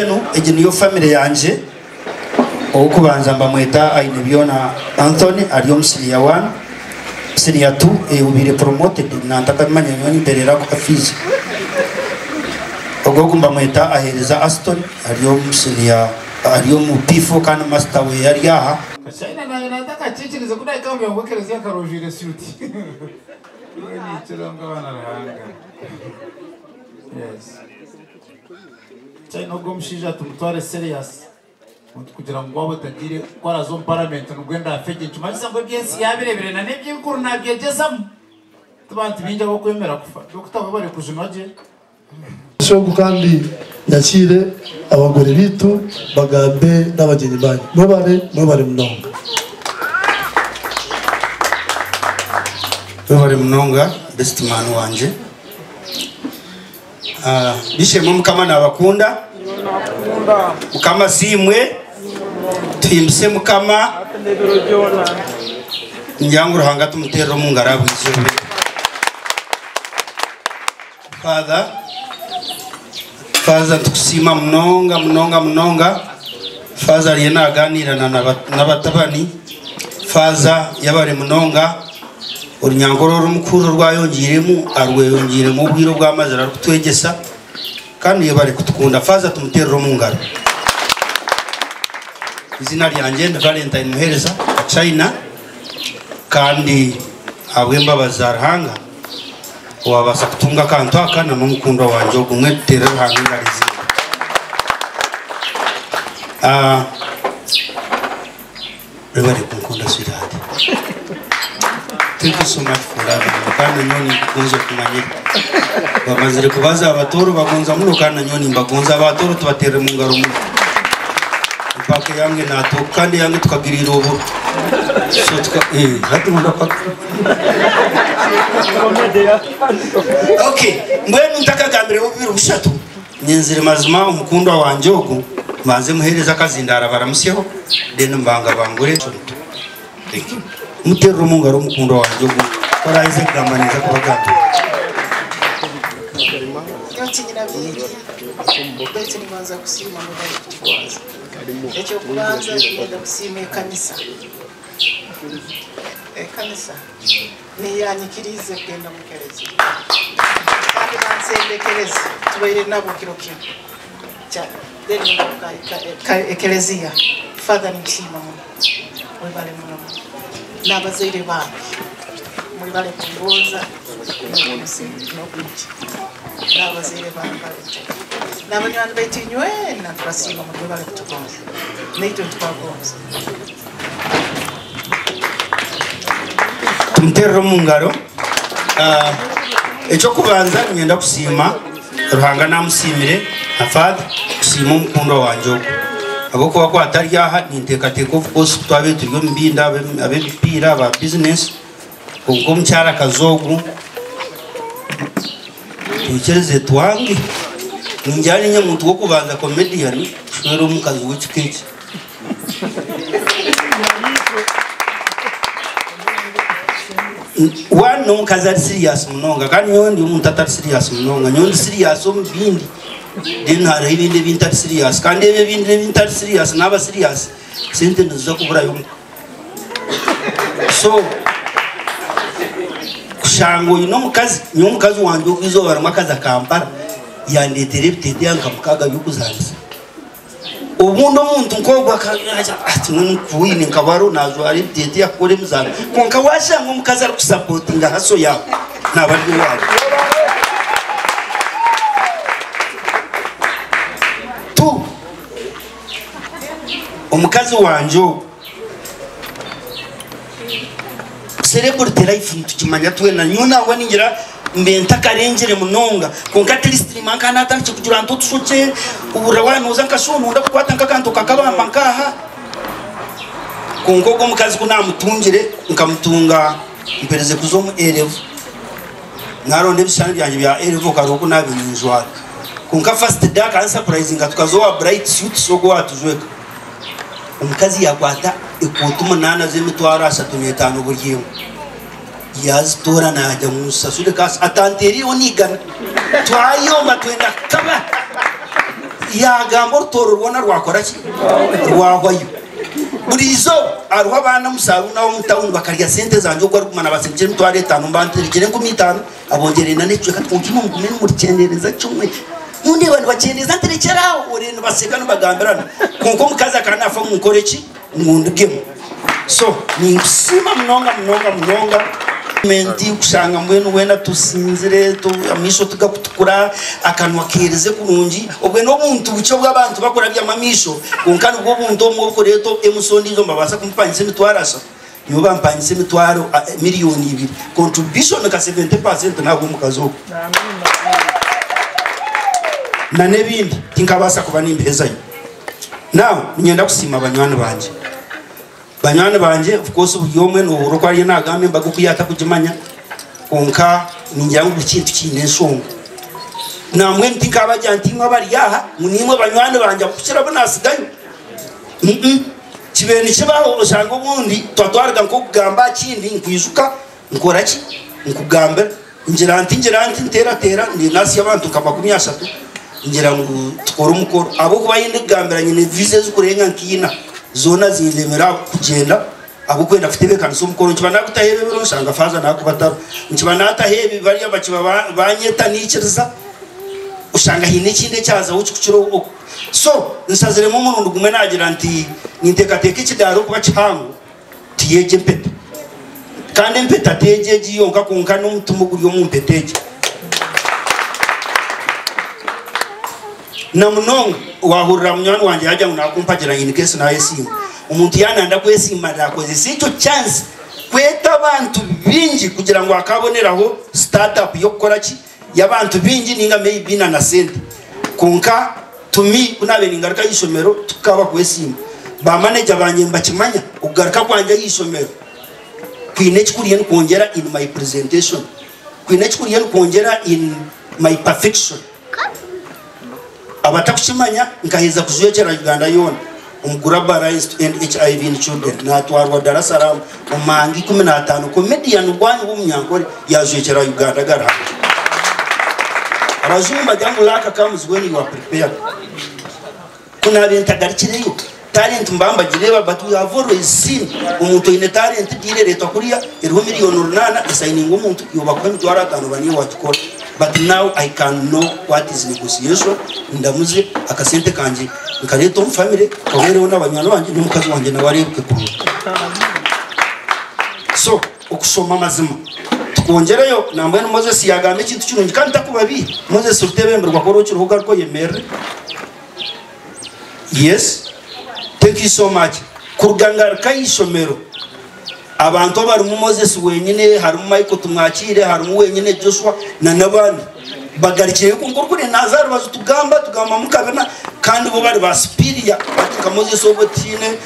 Mbwenu egi niyo famire yangye, ow'okubanza mbamweta Ainebyona Anthony ari omu siniya wani, siniya tu obaire promoted nantakabimanya nyowe nimperera kuha fiizi. Ogu ogu mbamweta Aheereza Aston ari omu siniya ari omu P4 kandi masita weye ari aha. Kashayina naanye nantakakikirize ku nahika aha muryango gw'ekereziya nkareba ojwaire suuti. Mbwenu nikiro ngu abaana Ruhanga. Yes. China ogwo omushaija tumutware serious kugira ngu waaba otagiire ku araaze omu parliament nibwo ndaafe gye nikimanyisa ngu eby'ensi yaabireebire na n'eby'enkuru naabyegyezamu. Ti bantu baingi ab'okwemera kufa. Dokita webare kujunwa gye. Ogu kandi yakiire abagore baitu bagambe n'abagyenyi banyu. Mwebare, mwebare munonga. Webare munonga best man wangye. Bishemwe mukama nabakunda mukama asiimwe tuhimbise mukama ningira ngu Ruhanga tumuterere omu ngaro ahabw'eizooba eri. Father, Father nitukusiima munonga munonga munonga Father ariyo naganiira n'abatabani Father yabare munonga Orunyankore orumukuru orwayongyeiremu arweyongyeiremu obwire obu amazire arikutwegyesa kandi yebare kutukunda faaza tumuteerere omu ngaro. Eiziina ryangye ndi Valentine Muhereza Kachina kandi ahabw'embabazi za Ruhanga owabaasa kutunga akantu aka na n'omukundwa wangye ogu mbwenu tuteerere Ruhanga engaro ezindi. Webare kunkunda sweetheart. Thank you so much for loving me. Kandi nanyowe ninkugonza okumanyire. Bamazire kubaza abatooro bagonza muno kandi nanyowe nimbagonza. Abatooro tubaterere mu ngaro muno. Empaka eyange natooka kandi eyange tukagiriira oburo. So tuka eh hati ngunda paka. Okay, mbwenu ntakagambireho bubiri bushatu. Nyenzire mazima omukundwa wangye ogu mbanze muhereze akazindaaro abaramusyeho then mbangabangure. Thank you. Muterere omungaro omukundwa wangye ogu ku araheze kugamba ninza kubagambira. Nyowe tinyina bingi baitu nimbanza kusiima mwebare kutugonza. Eky'okubanza niinyenda kusiima ekanisa. Ekanisa neyanyikiriize kugenda omu kereziya kandi bansendekereza tubaire nabo kiro kinu kya then ngaruka ekereziya. Father ninkusiima muno webale muno muno n'abazaire bange mwebale kungonza n'okunkya n'abazaire bange Valentine n'abanywani baitu inywena nitubasiima muno mwebale kutugonza naitwe nitubagonza. Tumuteerere omu ngaro. Eky'okubanza niinyenda kusiima Ruhanga naamusiimire na Father kusiima omukundwa wangye ogwo. Ahabw'okuba ku atari aha ninteekateeka of course ku twabaire turi omu bindi ab'emipiira aba bizinesi kwonka omukyarakazi ogu twikirize twange. Ningira niinye muntu w'okubanza comedian kushwera omukazi w'ekika eki. One n'omukazi ari serious munonga kandi nyowe ndi omuntu atari serious munonga nyowe ndi serious omu bindi then hariho ebindi ebi ntari serious kandi ebyo ebindi ebi ntari serious naaba serious sente niziza kuburayo omuka so kushanga oine omukazi nyowe omukazi wangye ogu eizooba rimwe akaza Kampala yandeetera ebiteteeya nka mukaaga by'okuzaanisa. Obundi omuntu nk'ogwo akagira ati mbwenu nkuwine nkaba hariho naajwara ebiteeteeyi akakora emizaano kwonka waashanga omukazi arikusapotinga haso yaawe naaba ari owaawe. Tu omukazi wangye ogwo Celebrity life nitugimanya twena nyowe nangwa ningira mbe ntakarengire munonga kwonka at least nimba nka natandikire kugira nti otushokye ohurira waaba noza nka show noyenda kukwata nkakantu kakabamba nkaha kwonka ogwo omukazi ku namutungire nkamutunga mperize kuza omu A level naronda ebishushani byangye bya A level kare oku nabiire ninjwara kwonka first day akansapurayizinga tukaza owa bright suits ogwo owatujweka. Omukazi yaakwata ekooti munaana z'emitwaro 35 buri emwe, yaazitoora naagira ngu nzishashure kaasi atanteereireho n'eigana. Twayomba twenda kukaba. Yaagamba orutooro rwona rwakora ki? Rwahwayo. Buri izooba hariho abaana omu saaruuni aho omu tawuni bakarya sente zangye ogwo arikuguma naabatsindikira emitwaro etaano mbanterekyera 5000 abongyerere na n'ekicweka ati kwonka imwe mugume nimurikyendeereza kimwe. Nondeeba nibakyendeeza nti rekyera aho ore nibaseka nibagambirana kwonka omukazi akaba naafa ngu nkore ki? Ngu ndugemu. So ninkusiima munonga munonga munonga. Menti kushanga mbwenu weena tusinzire amaisho tigakutukura, akanwa keerize kurungi, obwe n'obuntu bukye obu abantu bakurabyamu amaisho kwonka nibwo obuntu obumwe oburikureeta emusi ondiijo nibabaasa kumupangisa emitwaro ashatu nyowe bampangisa emitwaro miriyoni ibiri contribution nka 70% n'ahabw'omukazi ogwo na n'ebindi tinkabaasa kuba nimbihezayo. Now niinyenda kusiima banywani bangye. Banywani bangye of course buri omwe nohurira oku ariyo nagamba embaga oku yatakugimanya kwonka ningira ngu buri kintu kiine enshonga. Nambwenu tinkabagira nti imwe abari aha ngu nimwe banywani bangye abakukira abu nasigayo mm kibaire nikibaho oshanga obundi tuba twaruga nk'okugamba aha kindi nkwijuka nkora ki nkugambira. Ngira nti, ngira nti, nteerateera, ndi naasya abantu nka 30, ngira ngu tukore omukoro. Ahabw'okuba ahi ndikugambira nyine viza ezirikurenga nka ina, zoona zindemire aha kugyenda ahabw'okwenda kutebeekanisa omukoro. Nikiba naagutaho ebi ebiro nshanga faaza naakuba atariho. Nikiba naataho ebi bariya bakiba baanyeta naikiriza, oshanga haine ekindi ekyazaho kirikukira oku. So, nshaziremu omurundi gumwe naagira nti ninteekateeka ekidaara okuba kihango. Tiyegyo empeta. Kandi empeta tegyo egi yonka kwonka n'omutima oguri omu mpeta egyo. Na munonga wahurira munywani wangye yagira ngu nakumpagira in case nayesiima. Omuntu yananda kwesiima nakozesa ekyo chance kweta abantu bingi kugira ngu akaboneraho start up y'okukora ki? Y'abantu bingi ninga maybe na na sente. Kwonka to me ku nabaire ningaruka ah'eishomero tikukaba kwesiima. Ba manager bangye nibakimanya okugaruka kwangye ah'eishomero kwine eki kuriyo nikwongyera in my presentation, kwine eki kuriyo nikwongyera in my perfection. Abatakukimanya nkaheza kujwekyera Uganda yoona omu Global Alliance to End HIV in Children natwarwa Dar es Salaam omu mahanga 15 comedian gwanyu w'omunyankore yajwekyera Uganda gari hamwe. Abajungu nibagira ngu luck comes when you are prepared. Ku naabaire ntagarukireyo, talent mbaba mbagireeba but we have always seen omuntu oine talent deal ereetwa kuriya eriho miriyoni runaana esayininga omuntu iwe bakuha 50,000 oba niiwe wagikora but now I can know what is negotiation ndamuze akasente kangye nkareeta omu family kahwereho na banywani bangye n'omukazi wangye nawe areebuke kurungi. So okushoma amazima tukwongyereyo nambwenu Moses yagamba ekintu kirungi kandi takubabiiha Moses Rutebemberwa ku ori okiriho garuka oyemerere. Yes thank you so much kuruga ngaruka aheishomero abantu abarimu Moses wenyine harimu Michael Tumwakiire harimu wenyine Joshua na nabandi bagarukireyo kwonka orikureeba naza aharubaju tugamba tugambamu kabina kandi bo bari ba superior bati nka Moses obwo tihaine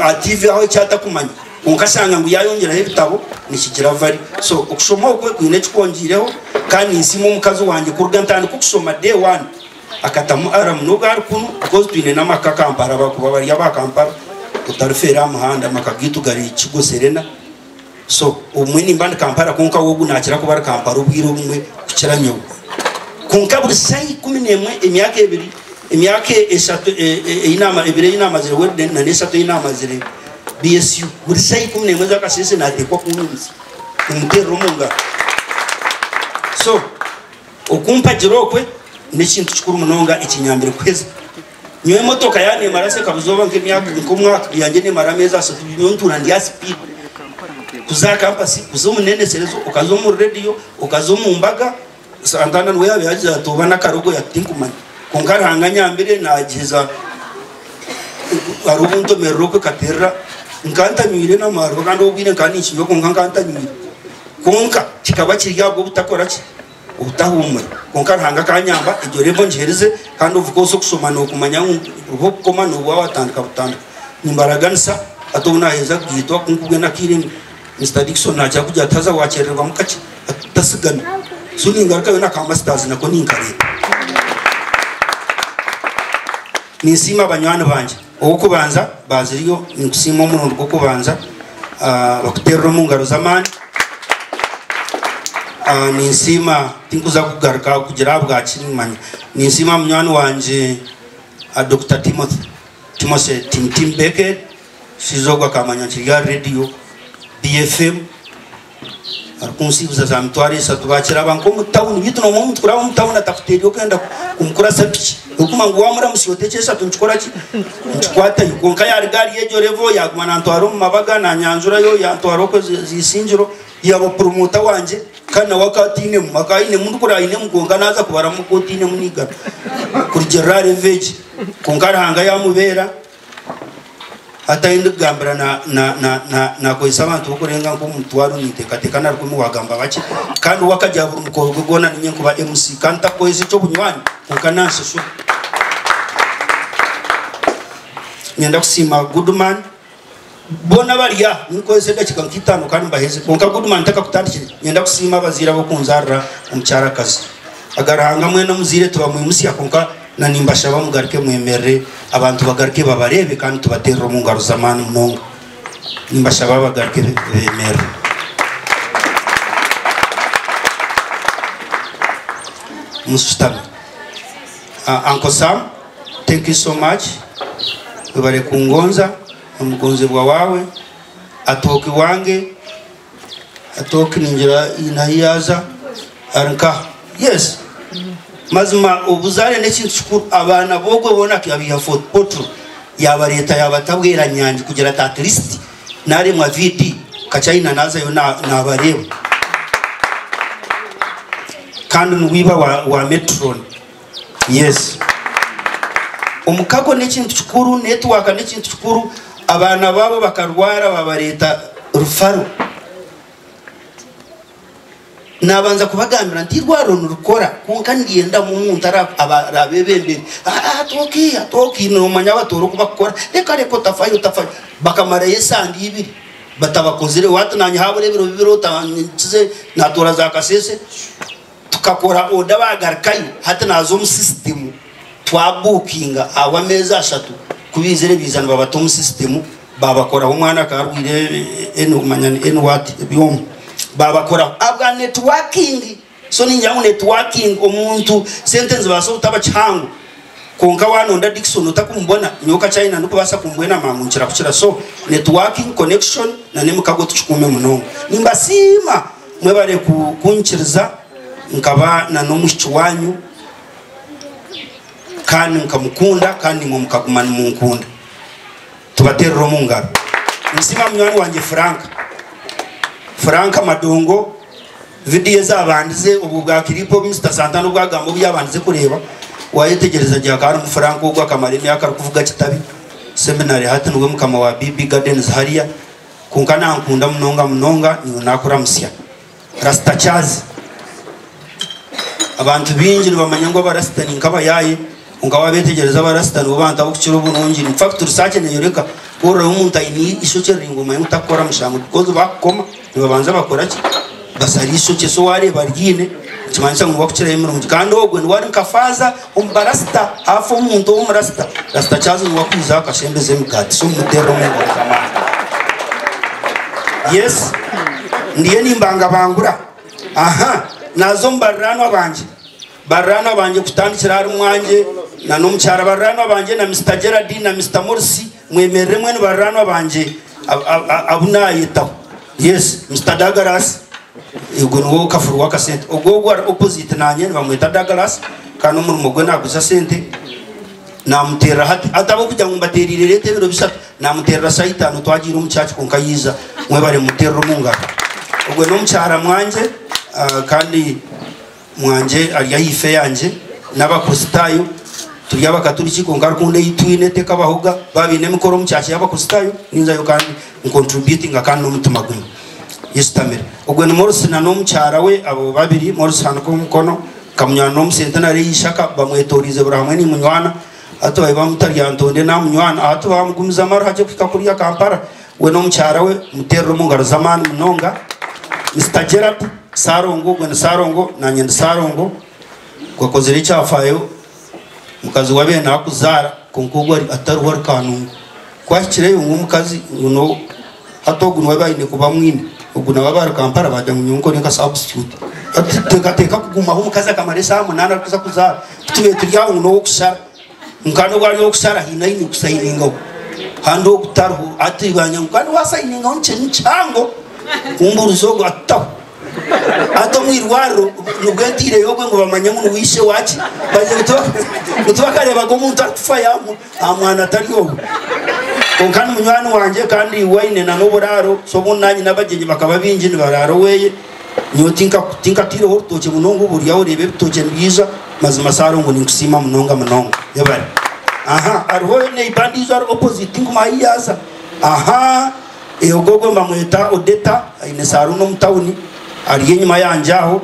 aha TV aho eki atakumanya kwonka ashanga ngu yayongyeraho ebitabo nikigira value so okushoma okwe kwine ekikwongiireho kandi ninsiima omukazi wangye kuruga ntandika okushoma day one Akatamu alarm nobu ari kunu because twine namaka Kampala abakuba bari aba Kampala otarifeera aha muhanda amaka gaitu gari Kigo Serena so obumwe nimba ndi Kampala kwonka we ogu nakira kuba ari Kampala obwire obumwe kukira nyowe kwonka buri shaaha 11 emyaka ebiri emyaka eshatu ebiri ei namazire Weldon na n'eshatu ei namazire BSU buri shaaha 11 ez'akasheeshe nateekwa kunyumisa nimuteerera omu ngaro so Okumpagira okwe n'ekintu kikuru munonga ekinyambire kuheza. Nyowe emotoka yaaba neemara sekabuzoba nk'emyaka nk'omwaka, eyangye neemara ameezi ashatu, nyowe ntuura ndi aha sipiidi. Kuza aha kampasi, kuza omu neneserezo, okaza omu rediyo, okaza omu mbaga, Santana niwe yaabaire yaagira ati oba n'akarogoya ati tinkumanya. Kwonka Ruhanga anyambire naagiheza hariho obu ntomerera okwe katerera, nkaba ntanywire n'amaarwa kandi obwire nkaba ninkinywa kwonka nkaba ntanywire. Kwonka kikaba kiri ahabw'obutakora ki? Obutahuumura. Kwonka Ruhanga akanyamba, egyo level ngiherize, kandi of course okushoma nokumanya ngu hariho okukoma noba watandika butandika. Nimbaraganisa hati obu naheza kugaitwa kwonka obwene akaire Mister Dickson nakira kugira ati haza wakyerererwamu kakye ati otasigana. So ningarukayo na ka masters nako ninkareeta. Ninsiima banywani bangye. Ow'okubanza baaziriyo ninkusiima omurundi gw'okubanza bakuteerera omu ngaro z'amaani. Ninsiima tinkuza kugaruka kugira aha bwaki nimanya. Ninsiima munywani wangye. Dokita Timothy Timothy Tim Tim Beckett omushaija ogwo akamanya nkiri aha rediyo BFM arikunsiibuza za mitwaro eshatu bakiraba nk'omu tawuni beitu noomanya omuntu kuraba omu tawuni atakuteerire okenda kumukurasa piki orikumanya ngu waamuramutsya oti eki eshatu nikikora ki nikikwatayo kwonka yaaruga ahari egyo revo yaaguma nantwara omu mabaga nanyanjurayo yantwara okwe za Isingiro yaaba puromota wangye Kandi nawe akaba atainemu, akaba ainemu ndikura ainemu kwonka naaza kubaramu oku otainemu n'eigana kurugiirira ahari eva egi. Kwonka Ruhanga yaamubeera hati ahu ndikugambira naakozesa abantu b'okurenga nk'omutwaro ninteekateeka na rukumi waagamba bakye. Kandi we akagira buri mukoro gwe gwona niinye nkuba MC kandi ntakukozesa eky'obunywani kwonka naanshashura. Niinyenda kusiima Goodman. Boona abari aha, ninkozesa edakiika nka itaano kandi mbaheze. Kwonka Goodman ntakakutandikire, niinyenda kusiima abazaire ab'okunzaarira omukyarakazi. Aga Ruhanga mwena omuzaire tibamwimutsya kwonka na nimbashaba mugaruke mwemerere abantu bagaruke babareebe kandi tubateerere omu ngaro z'amaani munonga. Nimbashaba bagaruke bemerere. Mushutame. Uncle Sam. Thank you so much webare kungonza omugonzebwa wawe Atooki wange Atooki ningira haine ahu yaaza ari nkaha yes mazima obuzaare nekintu kikuru abaana bogwe boona akabiiha Fort Portal yabareeta yabata Bweranyangi kugira ati at least naremwa VD Kachaina nazayo nabareeba kandi niwe iba wa Metron. Yes. Omukago n'ekintu kikuru, network n'ekintu kikuru, abaana baabo bakarwara babareeta rufaro. Nabanza kubagambira nti eirwariro nirikora kwonka niryendamu omuntu arabebembere. Atooki, atooki, nomanya abatooro oku bakukora, reka reka otafayo otafayo. Bakamarayo esande ibiri batabakozire, wati nanye habura ebiro bibiri otankize natoora za Kasese. Tukakora oda bagarukayo hati naza omu sisitimu twabukinga ahabw'ameezi ashatu ku baizire baija nibabata omu sisitimu babakoraho omwana akaba arwaire N manya ni N what ebyoma babakoraho ahabwa netiwakingi so ningira ngu netiwakingi omuntu sente nizibaasa obutaba kihango kwonka wanonda Dickson otakumubona nyowe Kachaina ndikubaasa kumbwena mangu nkira kukira so netiwakingi connection na n'emikago tukikuume munonga nimbasiima. Mwebare kunyikiriza nkaba na n'omwishiki wanyu kandi nkamukunda kandi naimwe mukaguma nimunkunda. Tubaterere omu ngaro. Ninsiima munywani wangye Frank. Frank Madongo, vidiyo ezabandize obwo bwa kiripu obu Mister Santana obu agamba obu yabandize kureeba, wayetegyereza gye hakaba harimu Frank ogwo akamara emyaka arikuvuga Kitabi Seminary hati niwe mukama wa BB Gardens hariya. Kwonka nankunda munonga munonga nyowe nakuramutsya. Rasita Charles. Abantu baingi nibamanya ngu abarasita ni nk'abayaaye kwonka wabeetegyereza abarasita nibo bantu ab'okukira oburungi. In fact research neeyoreka ku orikureeba omuntu aine eishokye riraingwa omanye ngu tarikukora mushango because baakukoma nibabanza bakora ki? Bashara eishokye so waareeba aryiine nikimanyisa ngu niwe arikukirayo emirungi kandi ogwe niwe ari nka faaza omu barasita haafa omuntu ow'omurasita, Rasita Charles niwe arikwiza akashembeza emigaati so mumuteerere omu ngaro z'amaani. Yes, ndiyo nimbangabangura. Aha, naaza omu bariraanwa bangye. Bariraanwa bangye kutandikira ahari mwangye na n'omukyara bariraanwa bangye na Mister Gerald na Mister Morris mwemerere mwenu bariraanwa bangye abu naayetaho. Yes, Mister Douglas ogwo niwe kafuru w'akasente. Ogwo ogwo ari opposite naanye nibamweta Douglas kandi omurimo gwe naaguza sente. Naamuteerera hati. Hati ahabw'okugira ngu mbateereire leeta ebiro bishatu, naamuteerera shaaha itaano twagiire omu church kwonka yaija. Mwebare mumuteerere omu ngaro. Ogwo n'omukyara mwangye kandi mwangye ari ahaifo eyangye. N'Abakristaayo, turi Abakaturiki kwonka rukundo ei twine tekabahoga. Baaba baine emikoro omu church y'Abakristaayo, ninzayo kandi nkontributinga kandi n'omutima gumwe. Yesu tamire. Ogwo ni Morris na n'omukyara we abo babiri, Morris hanika omukono. Nkamunywana n'omusentenare Ishaka bamwetoriize buri hamwe nimunywana. Hati bayi bamuta Lyantonde namunywana. Hati bamugumizamu ari hakye kuhika kuriya Kampala. We n'omukyara we muterere omu ngaro z'amaani munonga. Mister Gerald Sarongo ogwe ni Sarongo nanye ndi Sarongo. Ogwo akozire ekyafaayo mukazi we abaire nakuzaara kwonka ogwo atariho ari Kanungu. Ku ahikireyo ngu omukazi ngu no Hati ogu niwe baine kuba mwine. Ogu nawe aba ari Kampala baagira ngu nyowe nkore nka substitute. Hati teekateeka kugumaho omukazi akamara eshaaha munaana arikuza kuzaara. Ku tubaire turi aho ngu n'ow'okushara. Nka n'obu ari ow'okushara haine aine kusayiningaho handi ogutariho hati banya ngu kandi wasayiningaho ni kihango kumbuuriza ogu atutaho hati omu irwariro nibwo ntaireyo ogwe ngu bamanye ngu niwe ishe waki ngu tibakareebaga omuntu arikufa aha mwana atari ogwe kwonka ni munywani wangye kandi we aine na n'oburaaro so obundi naanye n'abagyenyi bakaba baingi nibaraara oweye. Nyowe tinkataireho orutookye munonga obu oryaho oreeba ebitookye nibiija mazima Sarongo ninkusiima munonga munonga yebare. Aha hariho neighbour ndiijo ari opposite tinkumanya ahi yaaza aha ogwo ogwo nibamweta Odetta aine saloon omu town ari enyima yangye aho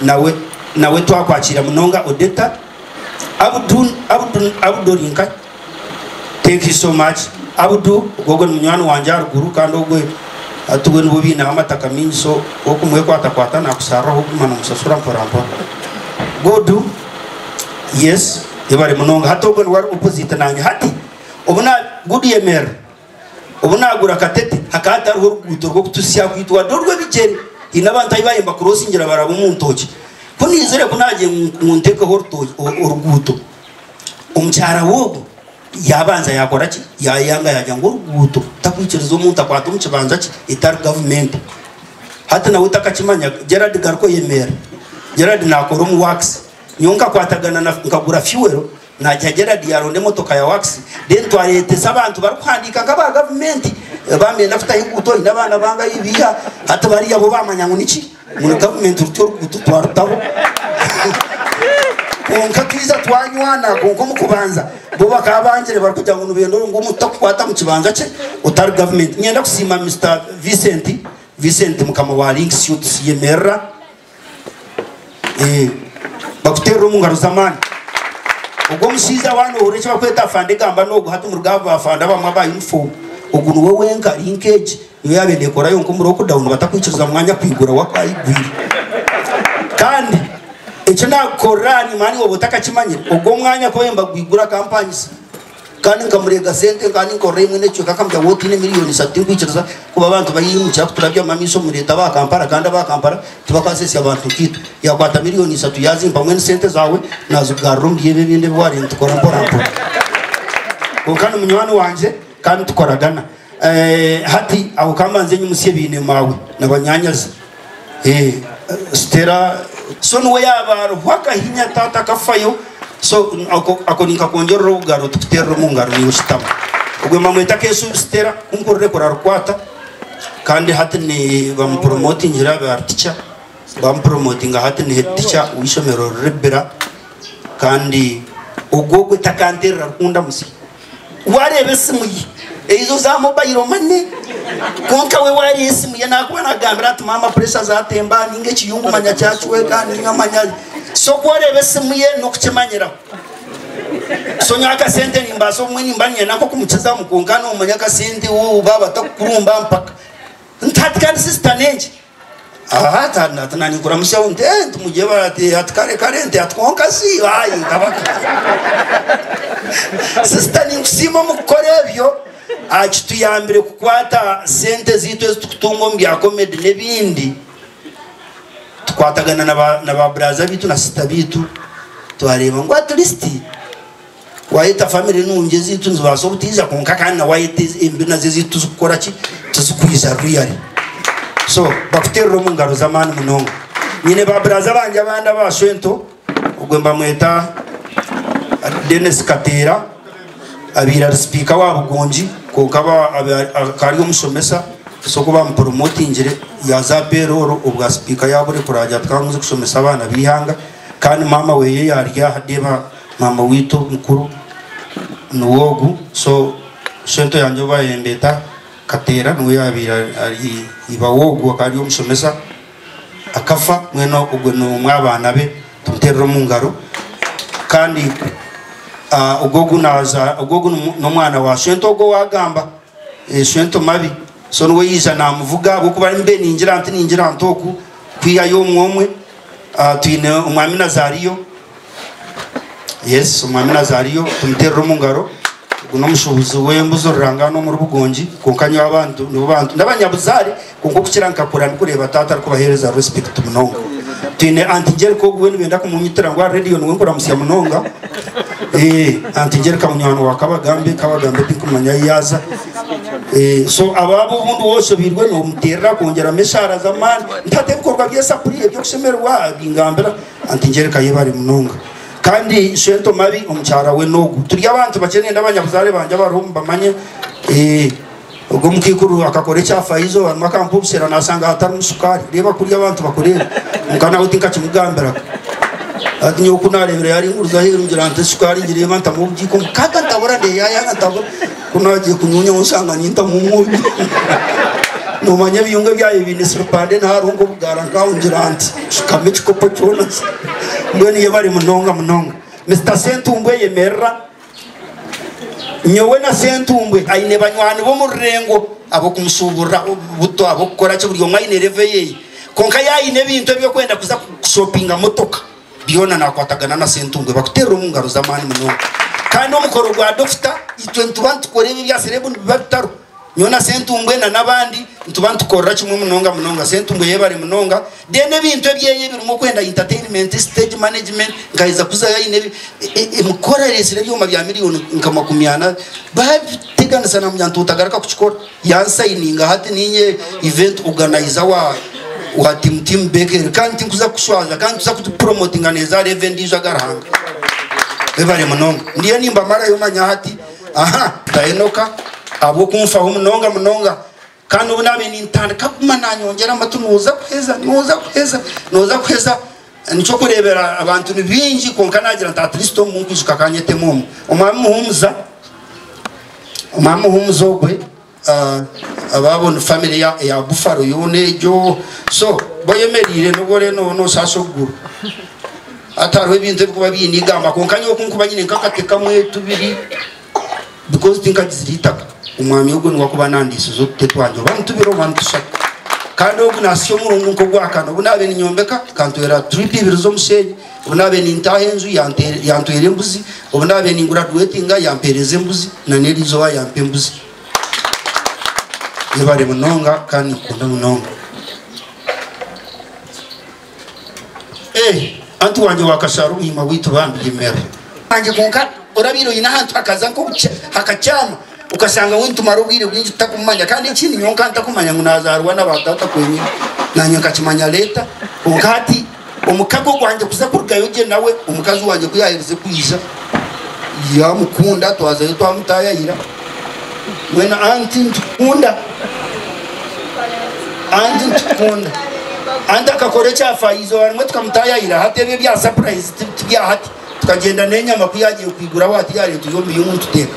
nawe nawe twakwakiira munonga Odetta. Abdu Abdu Abdu ori nkahi? Thank you so much Abdu ogwo ogwo ni munywani wangye aharuguru kandi ogwe hati we nibo baineho amataka maingi so okumwekwatakwata nakushariraho oguma nomusasura mpora mpora. Good yes yebare munonga hati ogwo niwe ari opposite nanye hati obu na good yemerera obu nagura katete hakaba hatariho oruguuto rw'okutuhitsya aha kwitwa wadde orw'ebigyere haine abantu ahu baaye nibakurosingira baraba omu ntookye ku naizire ku naagiire ngu ntekeho oruguuto Omukyara we ogwo yaabanza yaakora ki? Yaayanga yaagira ngu oruguuto takwikiriza omuntu akwate omu kibanja kye etari gavumenti. Hati nawe takakimanya. Gerald garuka oyemerera. Gerald naakora omu works. Nyowe nkakwatagana na nkagura fuel naagiha Gerald yaaronda emotoka ya works then twareetesa abantu barikuhandiika nk'aba gavumenti bamenda kutaho enguuto oine abaana bange ahi biiha hati bariya bo baamanya ngu niki? Ngu ni gavumenti rutyo oruguuto twarutaho. Kwonka twija twanywana kwonka omu kubanza bo bakaba bangire barikugira ngu nibenda ngu omuntu takukwata mu kibanja kye otari gavumenti. Niinyenda kusiima Mister Vincent, Vincent mukama wa Link Suits yemerera eh, bakuteerere omu ngaro z'amaani. Ogwo omushaija waaba noohurira eki barikweta afande gamba n'ogu hati omuri abo baafande abamwe aba uniform ogu niwe wenka Link egi. Niyo yaabaire neekora yonka omu lockdown batakwikiriza mwanya kwigura wakayigwire. Kandi eki naakukorera aha nyima niiwe oba otakakimanyire, ogwo omwanya ku baabaire nibagwigura akampangisa kandi nkamureega sente nkaba ninkorera imwe n'ekicweka akamugira ngu waaba otaine miriyoni ishatu tinkwikiriza kuba abantu baimukira kuturabyamu amaisho mureete aba Kampala kandi aba Kampala tibakwasesya bantu nkaitwe. Yaakwata miriyoni ishatu yaazimpa mbwenu sente zaawe naazigarura omuri ebi ebindi ebi waareeba nitukora mpora mpora. Kwonka ni munywani wangye kandi tukoragana. Hati aho ka mbanze nyimutsye baine maawe na banyaanyazi. Stella so niwe yaaba ariho akahinya taata akafayo so ako ninkakwongyerera obugaro tukuteerera omu ngaro niiwe oshutama. Ogwe mbamweta Keeshubi Stella ku nkururekura arukwata kandi hati ni bamupromotingire abe ari teacher bamupromotinga hati ni head teacher w'eishomero riri Bbira kandi ogwo ogwe takanteerera arikundamutsya. Wareeba esimu ye, ezo za mobile money, kwonka we wareeba esimu ye nakuba nakugambira ati maama pressure zatemba ninga ekiyungu manya kyacweka ninga manya so ku oreeba esimu ye nokukimanyiraho. So nyowe akasente nimbaasa obumwe nimba niinyenda nk'okumukizamu kwonka nomanya akasente baaba batakukurumba mpaka. Nti hati kandi sister nenki? Aha ati naninkuramusyaho nti eh nti mugyebare ati ati kare kare nti ati kwonka shi ayi nkabaka sister ninkusiima omu kukora ebyo kituyambire kukwata sente zaitu ezi tukutunga omu bya comedy n'ebindi tukwatagana na ba brother baitu na sister baitu twareeba ngu at least wayeta family nungi ezaitu nizibaasa obutaija kwonka kandi na wayeta embi nazo ezaitu tizikukora ki tizikwija really so bakuterera omu ngaro z'amaani munonga nyine ba buraza bangye abandi aba shwento ogwe mbamweta Denis Kateera abaire ari sipiika wa Bugongi kwonka akaba ari omushomesa so ku bamupromotingire yaaza aha payroll obwa sipiika yaburekura yaagira ati kanguze kushomesa abaana b'eihanga kandi maama weye yaari aha deeba Maama waitu mukuru niwe ogu so shento yangye ou bayembeta Kateera niwe yabaire ari iba w'ogu akaba ari omushomesa akafa mbwenu ogwe n'omwe aha baana be tumuterere omu ngaro kandi ogwo ogu naza ogwo ogu n'omwana wa shento ogu owagamba shento mabi so niwe yaija namuvuga ahabw'okuba mbe ningira nti ningira nti oku kwihayo omwe omwe twine omwami Nazariyo. Yes, omwami Nazariyo tumuterere omu ngaro. Ogu n'omushuubuzi w'embuzi rurangaanwa omuri Bugongi kwonka nyowe abantu nibo bantu n'abanyabuzaare kwonka okukira nkakura ndikureeba taata arikubaheereza respect munonga. Twine Aunty Jerica ogu we nibenda kumunyitira ngu aha radio niwe nkuramutsya munonga. Eh, Aunty Jerica munywani wa Kabagambe, Kabagambe tinkumanya ahi yaaza. Eh, so abaabo obundi wooshobeirwe noomuteerera akwongyeramu eshaara z'amaani. Nti ebikorwa by'esapuri eby'okushemererwa bingambira Aunty Jerica yebare munonga. Kandi Shento Mabi omukyara we n'ogu. Turi abantu bakye nenda abanyabuzaare bangye abariho mubamanye. Eh, Ogwo omukaikuru akakora ekyafayo eizooba rimwe akampa obushera nashanga hatarimu shukaari. Reeba kuriya abantu bakureeba. Kwonka nawe tinkakimugambiraga. Hati nyowe ku naareebire yaringuriza aheeru ngira nti eshukaari ngireeba ntamu obugiiko mukaaga ntabura ndeeyayanga ntabura. Ku naagiye kunyuunyaho nshanga nintamu omwonyo. Noomanya ebiyungu ebyabaire biine siripande nihariho nk'obugaara nk'aho ngira nti nshukamu ekikopo kyona. Mbwenu yebare munonga munonga. Mister Ssentumbwe yemerera. Nyowe na Ssentumbwe aine banywani be omu rurengo ab'okumushuuburira buto, ab'okukora ki, buri omwe aine level yeye. Kwonka yaaba aine ebintu eby'okwenda kuza kushopinga motoka, byona naakwatagana na Ssentumbwe bakuteerera omu ngaro z'amaani munonga. Kandi omukoro gwa dokita, itwe nituba nitukora ebi ebya serebu nibiba bitariho. Nyowe na Ssentumbwe na n'abandi nituba nitukorera kimwe munonga munonga. Ssentumbwe yebare munonga. Then ebintu ebyeye ebirimu okwenda entertainment, stage management, nkaheza kuzayo aine emikoro areetsire ebyoma bya miriyoni nka 40 babiteganisa namugira nti otagaruka kukikora. Yansayininga hati ninye event organizer wa wa team team Bekel kandi tinkuza kukushwaza kandi nituza kutupromotinga neeza level endiijo aga Ruhanga. Webare munonga. Ndiyo nimbamarayo manya hati. Aha, Taenoka ahabw'okunfaho munonga munonga. Kandi obu naabaire nintandika kuguma naanyongyera amatu, nooza kuheza, nooza kuheza, nooza kuheza. Nikyo kureebera abantu ni baingi kwonka naagira nti at least omu nkwijuka kanyetemu omwe. Omwami Muhumuza, Omwami Muhumuza ogwe abaabo ni family ya, ya Buffalo yoona egyo. So, boyemereire n'obu oriyo nooshaasha okuguru. Hati hariho ebintu ebirikuba biine eigamba kwonka nyowe ku nkuba nyine nk'akati kamwe, tubiri, because tinkagizire eitaka, omwami ogwo niwe akuba nandiisiza otute twangye oba nitubiri oba nitushatu. Kandi ogu naasya omurundi nk'ogwakana. Obu naabaire ninyombeka akantwera tiripu ibiri z'omusheenyi, obu naabaire nintaaha enju yantwera embuzi, obu naabaire ninguraduwetinga yampeereza embuzi, na n'eriizooba yampa embuzi. Yebare munonga kandi ninkukunda munonga. Eh, anti wangye wa Kashaara omuhima waitu bambi yemera. Wangye kwonka orabaire oine ahantu hakaza nk'obucha hakakyama okashanga we nitumara obwire bwingi tutakumumanya kandi ekindi nyowe nka ntakumanya ngu nazaarwa na ba taata kwenyine nanye nkakimanya later kwonka hati omukago gwangye kuza kurugayo gye nawe omukazi wangye ku yaherize kwija yamukunda twazayo twamutayayira mbwenu anti nitukunda anti nitukunda. Anti akakora ekyafayo eizooba rimwe tukamutaayayira hati ebi ebya surprise tibya hati tukagyenda n'enyama ku yaagiire kwiguraho ati yaareeta omu biyungu nituteeka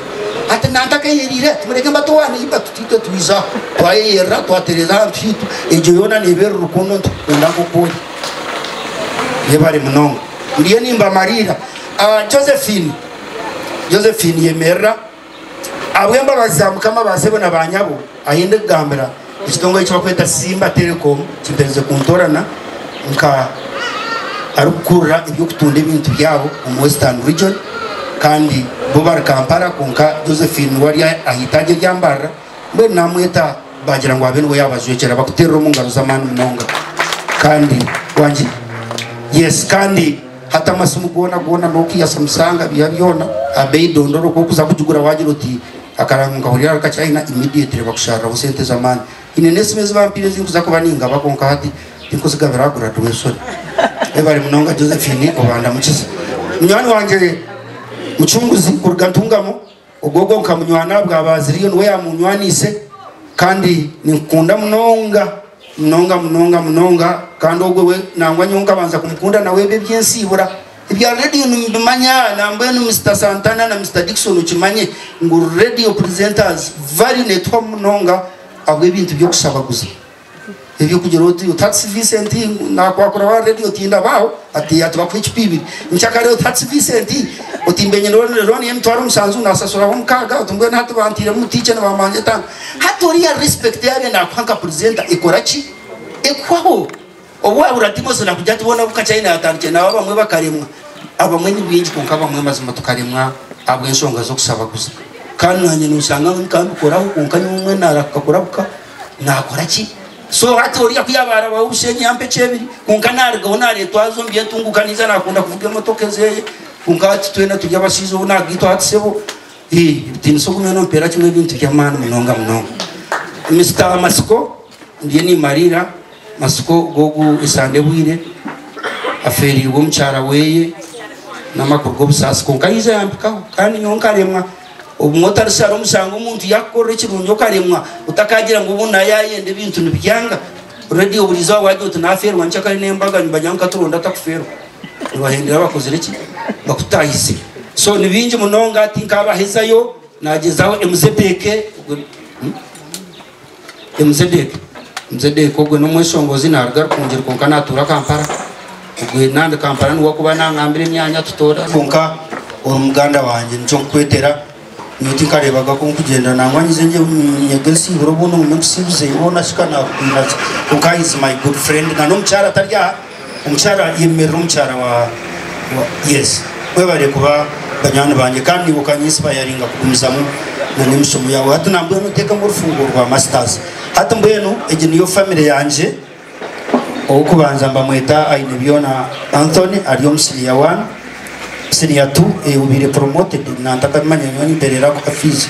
ati nantakeyeriire ati mureke mbatowaane iba tuti itwe twija aha twayeyerera twatereeza ahantu haitu egyo yoona neeba eri rukundo nitukukunda nk'oku ori yebare munonga ndiyo nimbamariira Josephine Josephine yemerera Ahabw'embabazi za Mukama ba sebo na ba nyabo, ahi ndikugambira, ekitongore eki barikweta Simba Telecom kimperize kuntoorana nka arikukurira eby'okutunda ebintu byabo omu Western Region kandi bo bari Kampala kwonka Josephine niwe ari aha itaagi erya Mbarara mbwenu namweta baagira ngu abe niwe yaabajwekyera bakuteerera omu ngaro z'amaani munonga kandi wangi yes kandi Hati amasimu goona goona Nokia, Samsung biha byona aha beeyi dondoro ku orikuza kugigura waagira oti akarango nkahurira ahari Kachina immediately bakushariraho sente z'amaani. Haine n'esimu ezi bampaire ezi ndikuza kuba ningaba kwonka hati tinkuzigabira aha graduation. Webare munonga Josephine obandamukize. Munywani wangye Mucunguzi kuruga Ntungamo. Ogwo ogwo nkamunywana ahabwa Baaziriyo niwe yaamunywaniise, kandi ninkukunda munonga munonga munonga munonga, kandi ogwo we nangwa nyowe nkabanza kumukunda nawe ebi eby'ensiibura ebya rediyo nimbimanya, nambwenu Mister Santana na Mister Dickson okimanye ngu radio presenters value neetuhwamu munonga ahabw'ebintu by'okushabaguza. Eby'okugira oti Otatsi Vincent nakwakura wa radio tindabaaho ati ati bakuha ecupa ibiri nkyakare Otatsi Vincent oti mbe nyine loan y'emitwaro mushanju nasasuraho mukaaga oti mbwenu hati bantiiremu mutiiche nibambanja etaano hati oriya respect yaaba nakuha nka presenter ekora ki? Ekuhwaho obu wahurira Timothy nakugira ati boona abu Kachina yatandikire nabo abamwe bakaremwa abamwe ni baingi kwonka abamwe mazima tukaremwa ahabw'enshonga z'okushabaguza kandi nanye noshanga nkambikoraho kwonka nyowe mbwenu narahuka kurahuka. Naakora ki? So hati oriya ku yaaba arabaho obushenyi yampa ekyebiri kwonka narugaho nareetwa aza omu by'entunguuka ninza nakunda kuvuga emotoka ezeye kwonka hati twena turi abashaija obu nagaitwa hati sebo ebitiinisa ogume nompeera kimwe ebintu by'amaani munonga munonga. Mister Matsiko ndiyo nimariira Matsiko g'ogu esande ebwire afeereirwe omukyara weye n'amakuru g'obusaasi kwonka yaija yampikaho kandi nyowe nkaremwa. Obumwe otarishara omushango omuntu yakukorera ekirungi okaremwa otakagira ngu obu nayayenda ebintu nibyanga. Already oburiizooba wagira oti nafeerwa nkyakare n'embaga nibagira ngu katuronde atakufeerwa. Nibahendera bakozire ki? Bakutahize. So ni bingi munonga tinkabahezayo nagyezaho MZK MZK MZK ogwe n'omweshongozi naruga Rukungiri kwonka natuura Kampala. Ogwe nandi Kampala niwe akuba nangambira emyanya tutoora. Kwonka ori muganda wangye nikyo nkukwetera. Nyowe tinkareebaga ku nkugyenda nangwa nyize ngye nyege nsiibure obundi ngume nkusiibuze hoona shi ka naakutiina ki. Kwonka he is my good friend na n'omukyara atari aha, omukyara yemerera omukyara wa wa yes. Mwebare kuba banywani bangye kandi niiwe okanyiinsipayaringa kugumizamu na n'emishomo yaawe. Hati nambwenu nteekemu orufunguo rwa masters. Hati mbwenu egi niyo family yangye. Ow'okubanza mbamweta Ainebyona Anthony ari omu siniya wani, siniya tu obaire promoted nantakabimanya nyowe nimperera ako ka fees.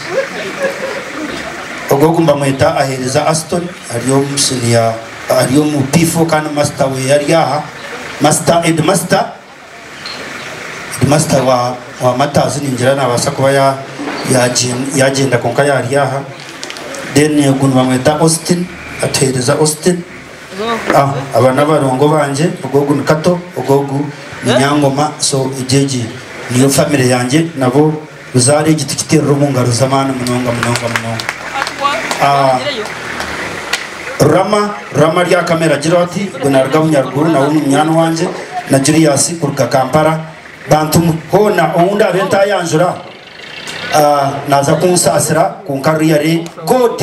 Ogwo ogu mbamweta Ahereza Aston ari omu siniya ari omu P4 kandi master weye ari aha, master headmaster headmaster wa wa Mataazi ningira nabaasa kuba ya yagyenda kwonka yari aha. Then ogu nibamweta Austin Atuheereza Austin. Aba n'abarongo bangye, ogu ogu ni Kato, ogu ogu ni Nyangoma, so egyo egi niyo famire yangye nabo ruzaaro egi tukiteerera omu ngaro z'amaani munonga munonga munonga. Rurama, Rurama ari aha kamera agira ati, ogwo naaruga Bunyaruguru nawe ni munywani wangye na Julius kuruga Kampala. Bantu mwe, hoona ou ndaabe ntaayanjura naaza kunsaasira kwonka really God!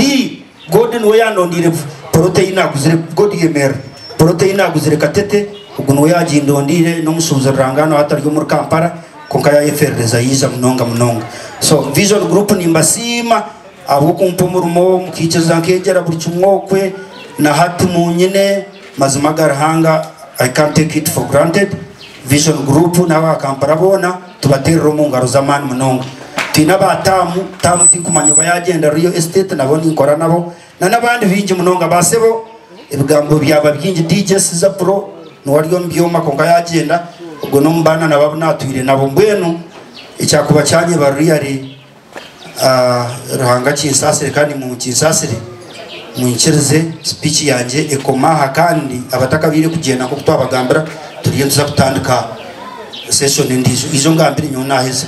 God niwe yandondeire poloti ei naaguzire, God yemerera. Poloti ei naaguzire Katete, ogwo niwe yaagindondeire, n'omushuubuzi rurangaanwa hati ari omuri Kampala, kwonka yaayefeerereza yaija munonga munonga. So Vision Group nimbasiima ahabw'okumpa omurimo, mukaikiriza nkeegyera buri kimwe okwe, na hati muunyine, mazima aga Ruhanga I can't take it for granted. Vision Group n'aba Kampala boona tubateerere omu ngaro z'amaani munonga. Twine aba Taamu, Taamu tinkumanya oba yaagyenda Real Estate nabo ninkora nabo na n'abandi baingi munonga. Ba sebo ebigambo byaba bingi DJ Siza Pro niwe ari omu byoma kwonka yaagyenda ogwo n'omu baana nabo abu naatwire nabo. Mbwenu ekyakuba kyanyeba really Ruhanga kinsaasire kandi munkinsaasire mwinkirize speech yangye ekome aha kandi abatakabaire kugyenda nk'oku twabagambira turiyo nituza kutandika session endiijo. Ijo ngambire nyowe naaheza.